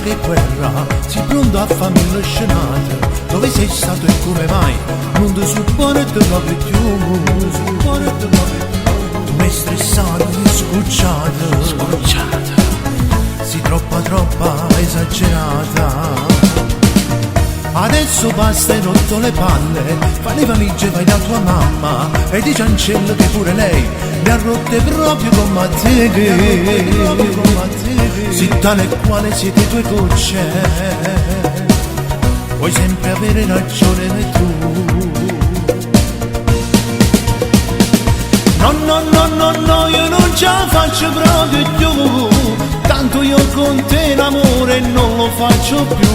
che guerra, sei pronto a farmi mille scenate. Dove sei stato e come mai? Non ti supporto proprio più, non ti supporto proprio più. Tu mi hai stressato, scucciato, scucciato. Sei troppa troppa esagerata. Adesso basta, hai rotto le palle, fai le valigie e vai da tua mamma e dici a che pure lei le ha rotte proprio come a te. Proprio come a te. Sì, tale e quale siete tue gocce, vuoi sempre avere ragione tu. No, no, no, no, no, io non ce la faccio proprio più, tanto io con te l'amore non lo faccio più.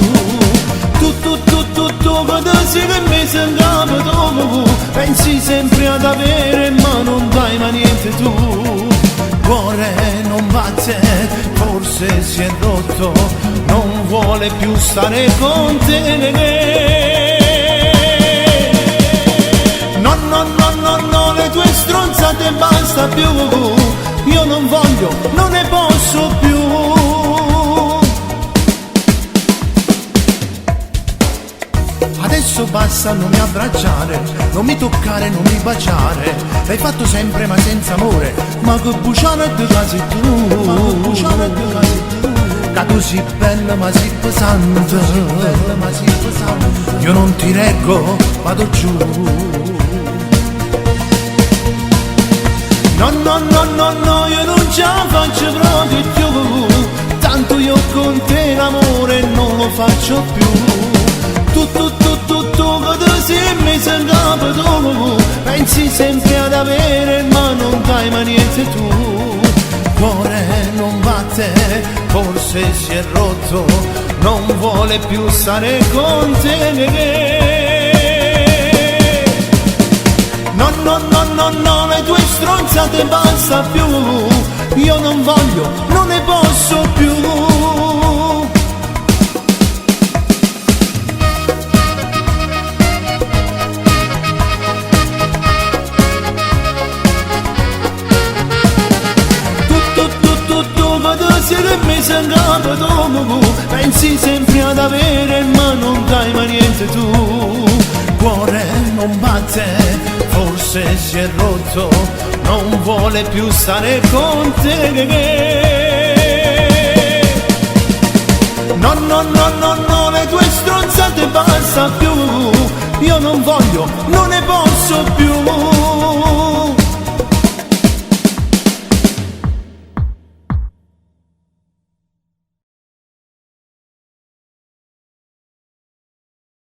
Tu, tu, tu, tu, tu, che sei che mi sei in capo tu, pensi sempre ad avere ma non dai mai niente tu. Cuore non batte, forse si è rotto, non vuole più stare con te. No, no, no, no, no, le tue stronzate basta più, io non voglio, non ne posso più. Adesso basta, non mi abbracciare, non mi toccare, non mi baciare. L'hai fatto sempre ma senza amore, ma che buciare di casi tu, ma che buciare di casi tu. Che tu sei bella ma sei pesante, bella ma sei pesante. Io non ti reggo, vado giù. No, no, no, no, no, io non ce la faccio proprio più, tanto io con te l'amore non lo faccio più. Tu, tu, tu, tu, tu, che ti sei messo in capo tu, pensi sempre ad avere ma non dai mai niente tu. Cuore non batte, forse si è rotto, non vuole più stare con te. No, no, no, no, no, le tue stronzate basta più, io non voglio, non ne posso più. Tu, tu, tu, tu, tu, che ti sei messo in capo tu, pensi sempre ad avere ma non dai mai niente tu. Cuore non batte, forse si è rotto, non vuole più stare con te. No, no, no, no, no, le tue stronzate basta più, io non voglio, non ne posso più.